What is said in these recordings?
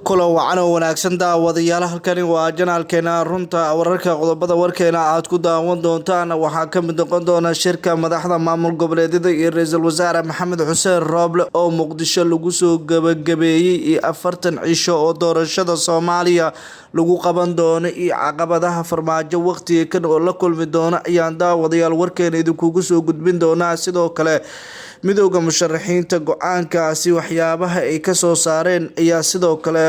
Kulan wacan oo wanaagsan daawadayaal, halkani waa janaalkeena runta wararka. Qodobada warkeena aad ku daawan doontaan waxaa ka mid noqon doona shirka madaxda maamul goboleedyada iyo ra-iisul wasaare Maxamed Xuseen Rooble oo Muqdisho lagu soo gabagabeeyey, iyo 40 cisho oo doorashada Soomaaliya lagu qaban doono, iyo caqabadaha Farmaajo waqtiga kan oo la kulmi doono ayaan daawadayaal warkeena idinkugu soo gudbin doonaa. Sidoo kale midooda musharaxiinta go-aankaasi waxyaabaha ay kasoo saareen ayaa sidoo kale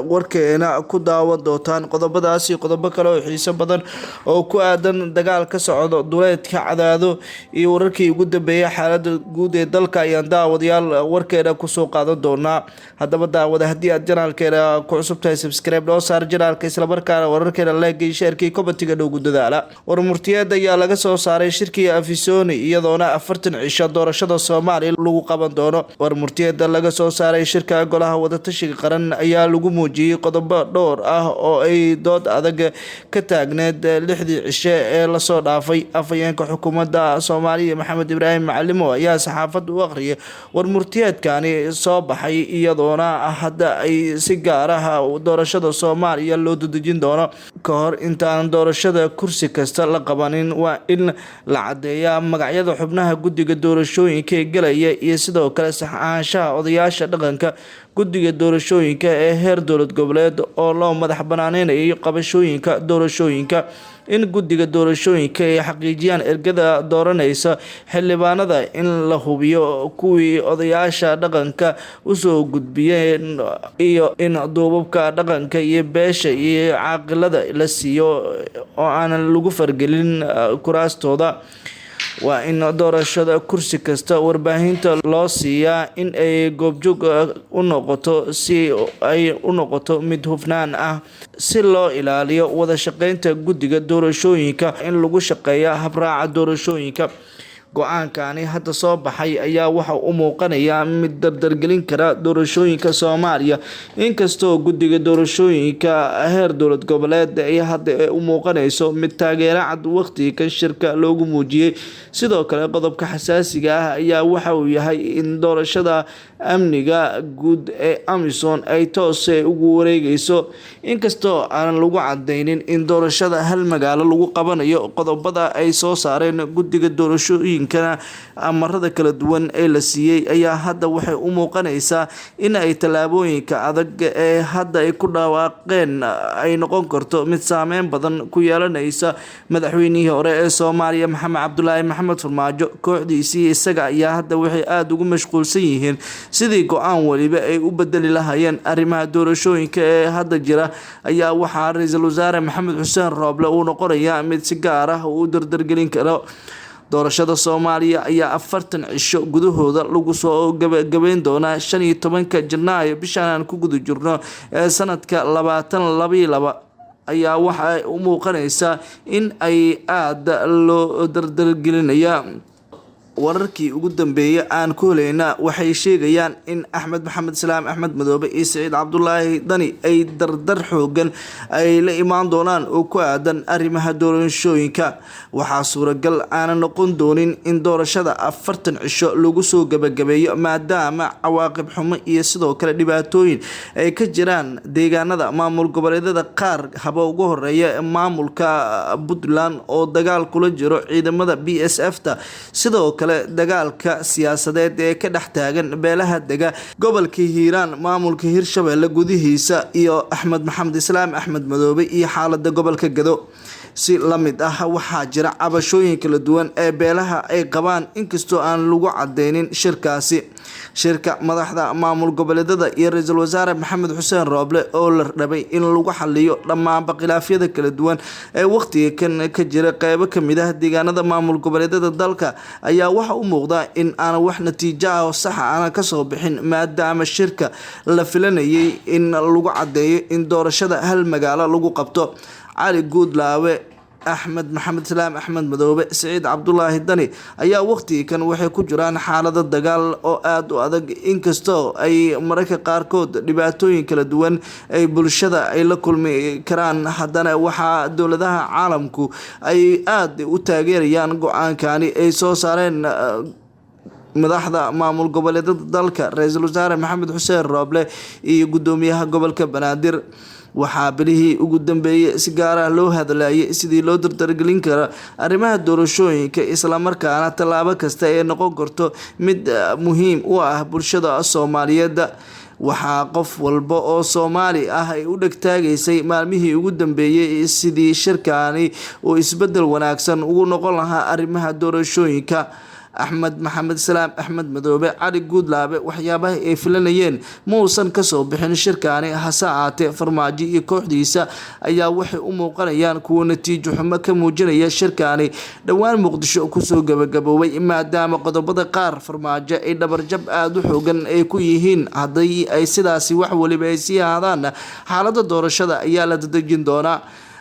warkeena ku daawan doontaan. Qodobadaasi qodobo kale oo xiiso badan oo ku aadan dagaal ka socdo duleedka Cadaado iyo wararkii ugu dambeeyay xaalada guud ee dalka ayaan daawadayaal warkeena kusoo qaadan doonaa. Haddaba daawada, haddii aad janaalkeena ku cusub tahay, subscribe noo saar janaalka, islamarkaana wararkeena leegay, share-kii, comment-iga dhowgu dadaala. Warmurtiyeed ayaa laga soo saaray shirkii Afisoni, iyadoona 40 cisho doorashada Soomaaliya lagu qaban doono. Warmurtiyeeda laga soo saaray shirka golaha wadatashiga qaran ayaa lagu muujiyey qodobo dhowr ah oo ay dood adag ka taagneed 6dii cishe ee lasoo dhaafay. Afhayeenka xukuumadda Soomaaliya Maxamed Ibraahim Macalimo ayaa saxaafadda u akhriyay warmurtiyeedkani soo baxay, iyadoona hadda ay si gaar ah doorashada Soomaaliya loo dadejin doono. Ka hor intaan doorashada kursi kasta la qabanin, waa in la cadeeyaa magacyada xubnaha guddiga doorashooyinka ee galaya, iyo sidoo kale sax ahaanshaha odayaasha dhaqanka guddiga doorashooyinka ee heer dowlad goboleed oo loo madax banaaneynayo qabashooyinka doorashooyinka. In guddiga doorashooyinka ay xaqiijiyaan ergada dooranaysa xildhibaanada, in la hubiyo kuwii odayaasha dhaqanka usoo gudbiyeen, iyo in duubabka dhaqanka iyo beesha iyo caaqilada la siiyo oo aanan lagu fargelin kuraastooda. Waa in doorashada kursi kasta warbaahinta loo siiyaa in ay goobjoog u noqoto, si ay u noqoto mid hufnaan ah, si loo ilaaliyo wada shaqeynta guddiga doorashooyinka, in lagu shaqeeya habraaca doorashooyinka. Go-aankani hadda soo baxay ayaa waxa u muuqanaya mid dardargelin kara doorashooyinka Soomaaliya, inkastoo guddiga doorashooyinka heer dowlad goboleed ay hadda u muuqanayso mid taageero cad waqtiga shirka loogu muujiyey. Sidoo kale qodobka xasaasiga ah ayaa waxa uu yahay in doorashada amniga guud ee AMISOM ay toos ugu wareegeyso, inkastoo aanan lagu cadeynin in doorashada hal magaalo lagu qabanayo. Qodobada ay soo saareen guddiga doorashooyinkana amarada kala duwan ee la siiyey ayaa hadda waxay u muuqanaysaa in ay tallaabooyinka adag ee hadda ay ku dhawaaqeen ay noqon karto mid saameyn badan ku yeelanaysa madaxweynihii hore ee Soomaaliya Maxamed Cabdulaahi Maxamed Farmaajo. Kooxdiisii isaga ayaa hadda waxay aada ugu mashquulsan yihiin sidii go-aan waliba ay u bedeli lahaayeen arrimaha doorashooyinka ee hadda jira. Ayaa waxaa ra-iisul wasaare Maxamed Xuseen Rooble uu noqonayaa mid si gaar ah uu u dardargelin karo doorashada Soomaaliya ayaa 40 cisho gudahooda lagu soo gabagabeyn doonaa 15-ka Janaayo, bishaan aan ku guda jirno ee sanadka 2022. Ayaa waxa u muuqanaysaa in ay aada loo dardargelinaya. Wararkii ugu dambeeyay aan ku helayna waxay sheegayaan in Axmed Maxamed Islaam Axmed Madoobe iyo Saciid Cabdulaahi Dani ay dardar xoogan ay la imaan doonaan oo ku aadan arrimaha doorashooyinka. Waxaa suuragal aanan noqon doonin in doorashada 40 cisho lagu soo gabagabeeyo, maadaama cawaaqib xumo iyo sidoo kale dhibaatooyin ay ka jiraan deegaanada maamul goboleedyada qaar, haba ugu horeeya maamulka Puntland oo dagaal kula jiro ciidamada BSF ta, sidoo kale dagaalka siyaasadeed ee ka dhex taagan beelaha dega gobolka Hiiraan, maamulka Hirshabelle gudihiisa, iyo Axmed Maxamed Islaam Axmed Madoobe iyo xaalada gobolka Gado. Si la mid ah waxaa jira cabashooyin kala duwan ee beelaha ay qabaan, inkastoo aan lagu cadeynin shirkaasi. Shirka madaxda maamul goboleedyada iyo ra-iisul wasaare Maxamed Xuseen Rooble oo la rabay in lagu xaliyo dhammaanba khilaafyada kala duwan ee waqtiga kan ka jira qeybo kamid ah deegaanada maamul goboleedyada dalka ayaa waxa u muuqda in aan wax natiijo ah oo saxa aanan kasoo bixin, maadaama shirka la filanayay in lagu cadeeyo in doorashada hal magaalo lagu qabto. Cali Guudlaawe, Axmed Maxamed Islaam Axmed Madoobe, Saciid Cabdulaahi Dani ayaa waqtigii kan waxay ku jiraan xaalado dagaal oo aada u adag, inkastoo ay mararka qaarkood dhibaatooyin kala duwan ay bulshada ay la kulmi karaan. Haddana waxaa dowladaha caalamku ay aada u taageerayaan go-aankani ay soo saareen. madaxda maamul goboleedyada dalka, ra-iisul wasaare Maxamed Xuseen Rooble iyo gudoomiyaha gobolka Banaadir. Waxaa bilihii ugu dambeeyay si gaar ah loo hadlayay sidii loo dardargelin karo arrimaha doorashooyinka, islamarkaana tallaabo kasta ee noqon karto mid muhiim u ah bulshada Soomaaliyeed. Waxaa qof walba oo Soomaali ah ay u dhegtaagaysay maalmihii ugu dambeeyay sidii shirkaani uu isbedel wanaagsan ugu noqon lahaa arrimaha doorashooyinka. Axmed Maxamed Salaam Axmed Madoobe, Cali Guudlaabe, waxyaabaha ay filanayeen ma uusan kasoo bixin shirkaani. Hase ahaatee, Farmaajo iyo kooxdiisa ayaa waxay u muuqanayaan kuwo natiijo xumo ka muujinaya shirkaani dhowaan Muqdisho kusoo gabagaboobay, maadaama qodobada qaar Farmaajo ay dhabarjab aada u xoogan ay ku yihiin. Haddii ay sidaasi wax waliba ay sii ahaadaan, xaalada doorashada ayaa la dadejin doonaa.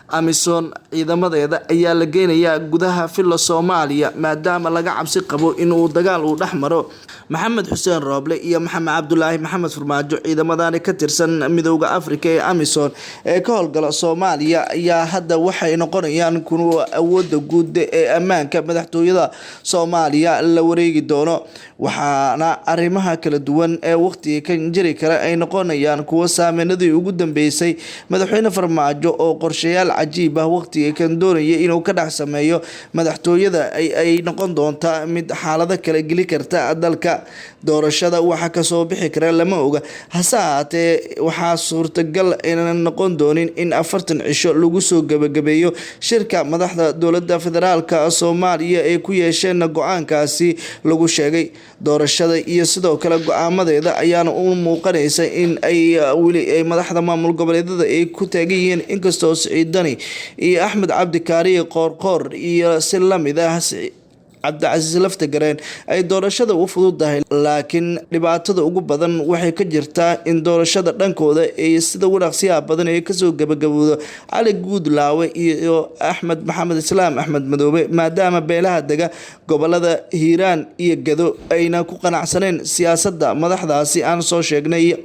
Amisom ciidamadeeda ayaa la geynayaa gudaha Villa Soomaaliya, maadaama laga cabsi qabo inuu dagaal uu dhex maro Maxamed Xuseen Rooble iyo Maxamed Cabdulaahi Maxamed Farmaajo. Ciidamadani ka tirsan Midowda Afrika ee Amisom ee ka howlgala Soomaaliya ayaa hadda waxay noqonayaan kuwa awooda guud ee ammaanka madaxtooyada Soomaaliya la wareegi doono, waxaana arrimaha kala duwan ee waqtiga kan jiri kara ay noqonayaan kuwo saameynadii ugu dambeysay madaxweyne Farmaajo oo qorshayaal cajiib ah waqtiga kan doonaya inuu ka dhex sameeyo madaxtooyada ay noqon doontaa mid xaalado kala geli karta dalka. Doorashada waxa kasoo bixi kara lama oga, hase ahaatee waxaa suurtagal inaan noqon doonin in 40 cisho lagu soo gabagabeeyo shirka madaxda dowlada federaalka Soomaaliya ee ku yeesheen go-aankaasi lagu sheegay doorashada iyo sidoo kale go-aamadeeda ayaana u muuqanaysa in ay weli ay madaxda maamul goboleedyada ay ku taagan yihiin, inkastoo Siciid Dani iyo Axmed Cabdi Kaariye Qoorqoor iyo si lamid ah Cabdicasiis Laftagareen ay doorashada u fududahay, laakiin dhibaatada ugu badan waxay ka jirtaa in doorashada dhankooda ay sida ugu dhaqsiyaha badan ee kasoo gabagabowdo Cali Guudlaawe iyo Axmed Maxamed Islaam Axmed Madoobe, maadaama beelaha dega gobolada Hiiraan iyo Gado ayna ku qanacsaneen siyaasadda madaxdaasi aan soo sheegnay.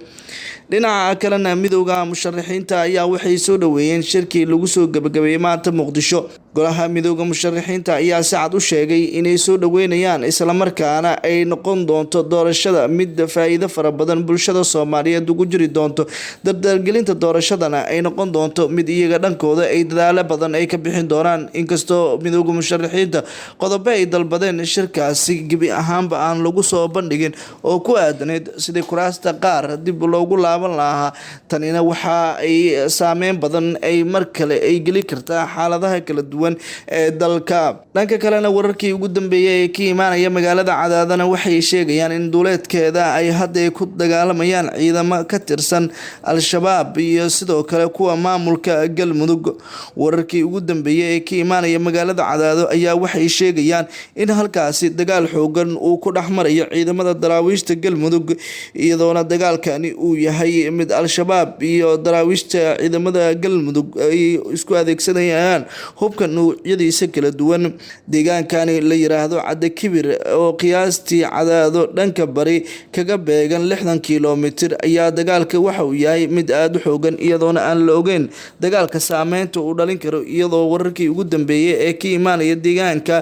Dhinaca kalena, midowda musharaxiinta ayaa waxay soo dhaweeyeen shirkii lagu soo gabagabeeyey maanta Muqdisho. Golaha midowda musharaxiinta ayaa si cad u sheegay inay soo dhaweynayaan, islamarkaana ay noqon doonto doorashada mid faa-iido fara badan bulshada Soomaaliyeed ugu jiri doonto, dardargelinta doorashadana ay noqon doonto mid iyaga dhankooda ay dadaalo badan ay ka bixin doonaan. Inkastoo midowda musharaxiinta qodobo ay dalbadeen shirkaasi gebi ahaanba aan lagu soo bandhigin oo ku aadanayd sidii kuraasta qaar dib loogu laaban lahaa, tanina waxa ay saameyn badan ay mar kale ay geli kartaa xaaladaha kala duwan ee dalka. Dhanka kalena, wararkii ugu dambeeyay ee ka imaanaya magaalada Cadaadana waxay sheegayaan in duuleedkeeda ay hadda ku dagaalamayaan ciidamo ka tirsan Al-Shabaab iyo sidoo kale kuwa maamulka Galmudug. Wararkii ugu dambeeyay ee ka imaanaya magaalada Cadaado ayaa waxay sheegayaan in halkaasi dagaal xoogan uu ku dhex marayo ciidamada daraawiishta Galmudug, iyadoona dagaalkani uu yahay mid Al-Shabaab iyo daraawiishta ciidamada Galmudug ay isku adeegsanayaan hubka nuucyadiisa kala duwan. Deegaankani la yiraahdo Cadde Kibir oo qiyaastii Cadaado dhanka bari kaga beegan 60 kilomitir ayaa dagaalka waxa uu yahay mid aada u xoogan, iyadoona aan la ogeyn dagaalka saameynta uu dhalin karo, iyadoo wararkii ugu dambeeyay ee ka imaanaya deegaanka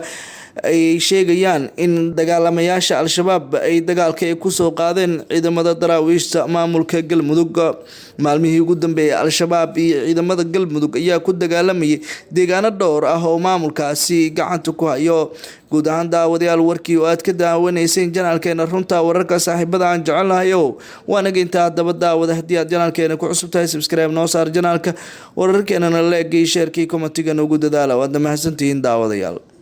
ay sheegayaan in dagaalamayaasha Al-Shabaab ay dagaalka ay kusoo qaadeen ciidamada daraawiishta maamulka Galmudug. Maalmihii ugu dambeeyay Al-Shabaab iyo ciidamada Galmudug ayaa ku dagaalamayay deegaano dhowr ah oo maamulkaasi gacanta ku hayo. Guud ahaan daawadayaal, warkii oo aad ka daawanayseen janaalkeena Runta Wararka, saaxiibada aan jecelnahay o waanaga intaa. Haddaba daawada, haddii aad janaalkeena ku cusub tahay, subscribe noo saar janaalka, wararkeenana leegay, sheerkii, commentiga noogu dadaala. Waadna mahadsantihiin daawadayaal.